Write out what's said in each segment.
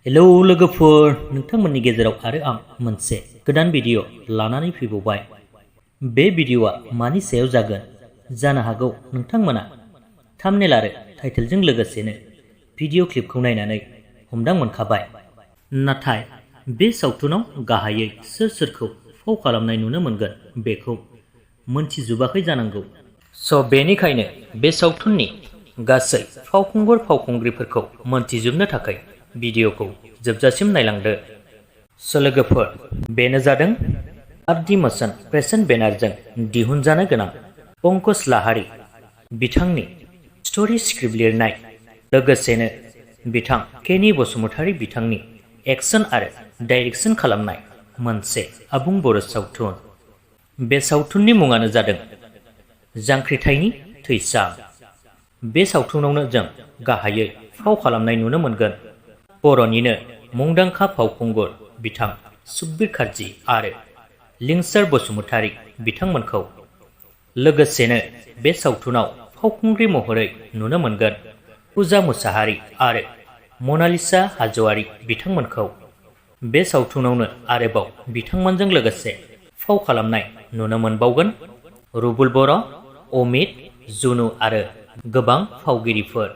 Hello लोगोफोर, नोंथांमोननि गेजेराव आरो आं मोनसे गोदान भिडिअ लानानै फैबावबाय। बे भिडिअआ मानि सायाव जागोन जानो हागौ नोंथांमोना थाम्बनेल आरो टाइटेलजों लोगोसेनो भिडिअ क्लिपखौ नायनानै हमदां मोनखाबाय। नाथाय बे सावथुनाव गाहायै सोरखौ फाव खालामनाय नुनो मोनगोन बेखौ मोनथिजोबाखै जानांगौ। स' बेनिखायनो बे सावथुननि गासै फावखुंगुर फावखुंग्रिफोरखौ मोनथिजोबनो थाखाय भिडिअखौ जोबजासिम नायलांदो। स' लोगोफोर, बेनो जादों आर.डी. मोशन प्रेजेन्ट बेनारजों दिहुनजानो गोनां पंकज लाहारी बिथांनि स्ट'री स्क्रिप्ट लिरनाय, लोगोसेनो बिथां केनि बसुमतारी बिथांनि एक्शन आरो डाइरेक्शन खालामनाय मोनसे आबुं बर' सावथुन। बे सावथुननि मुङानो जादों जांख्रिथायनि थैसाम। बे सावथुनावनो जों गाहायै फाव खालामनाय नुनो मोनगोन बर'निनो मुंदांखा फावखुंगुर बिथां सुखबीर कार्जि आरो लिंसार बसुमतारी बिथांमोनखौ। लोगोसेनो बे सावथुनाव फावखुंग्रि महरै नुनो मोनगोन पुजा मुसाहारि आरो मनालिसा हाज'वारि बिथांमोनखौ। बे सावथुनावनो आरोबाव बिथांमोनजों लोगोसे फाव खालामनाय नुनो मोनबावगोन रुबुल बर', अमित, जुनु आरो गोबां फावगिरिफोर।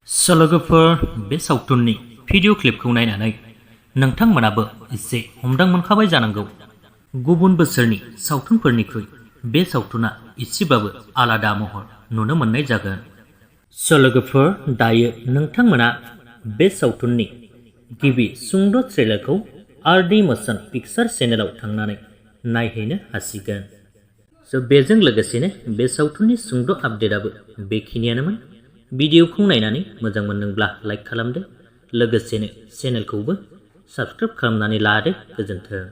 स' लोगोफोर, बे सावथुननि भिडिअ क्लिपखौ नायनानै नोंथांमोनाबो एसे हमदां मोनखाबाय जानांगौ। गुबुन बोसोरनि सावथुनफोरनिख्रुइ बे सावथुना एसेबाबो आलादा महर नुनो मोननाय जागोन। स' लोगोफोर, दायो नोंथांमोना बे सावथुननि गिबि सुंद' ट्रेलारखौ आर.डी. मोशन पिक्चार चेनेलाव थांनानै नायहैनो हासिगोन। स' बेजों लोगोसेनो बे सावथुननि सुंद' आपडेटआबो बेखिनियानोमोन। भिडिअखौ नायनानै मोजां मोनदोंब्ला लाइक खालामदो, लोगोसेनो चेनेलखौबो साबस्क्राइब खालामनानै लादो। गोजोन्थों।